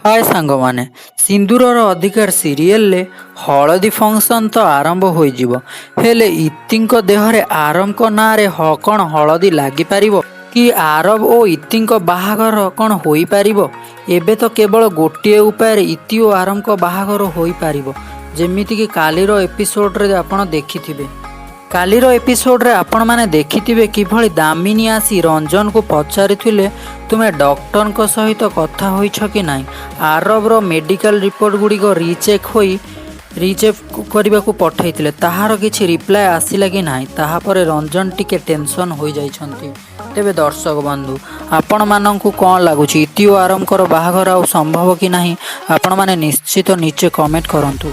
ହାଏ ସାଙ୍ଗମାନେ, ସିନ୍ଦୁରର ଅଧିକାର ସିରିଏଲରେ ହଳଦୀ ଫଙ୍କସନ୍ ତ ଆରମ୍ଭ ହୋଇଯିବ, ହେଲେ ଇତିଙ୍କ ଦେହରେ ଆରବଙ୍କ ନାଁରେ କ'ଣ ହଳଦୀ ଲାଗିପାରିବ କି? ଆରବ ଓ ଇତିଙ୍କ ବାହାଘର କ'ଣ ହୋଇପାରିବ? ଏବେ ତ କେବଳ ଗୋଟିଏ ଉପାୟରେ ଇତି ଓ ଆରବଙ୍କ ବାହାଘର ହୋଇପାରିବ, ଯେମିତିକି କାଲିର ଏପିସୋଡ଼ରେ ଆପଣ ଦେଖିଥିବେ। କାଲିର ଏପିସୋଡ଼ରେ ଆପଣମାନେ ଦେଖିଥିବେ କିଭଳି ଦାମିନୀ ଆସି ରଞ୍ଜନକୁ ପଚାରିଥିଲେ, ତୁମେ ଡକ୍ଟରଙ୍କ ସହିତ କଥା ହୋଇଛ କି ନାହିଁ? ଆରବର ମେଡ଼ିକାଲ ରିପୋର୍ଟ ଗୁଡ଼ିକ ରିଚେକ୍ କରିବାକୁ ପଠାଇଥିଲେ, ତାହାର କିଛି ରିପ୍ଲାଏ ଆସିଲା କି ନାହିଁ? ତାହାପରେ ରଞ୍ଜନ ଟିକେ ଟେନସନ୍ ହୋଇଯାଇଛନ୍ତି। ତେବେ ଦର୍ଶକ ବନ୍ଧୁ, ଆପଣମାନଙ୍କୁ କ'ଣ ଲାଗୁଛି, ଇତି ଓ ଆରବଙ୍କର ବାହାଘର ଆଉ ସମ୍ଭବ କି ନାହିଁ? ଆପଣମାନେ ନିଶ୍ଚିତ ନିଚେ କମେଣ୍ଟ କରନ୍ତୁ।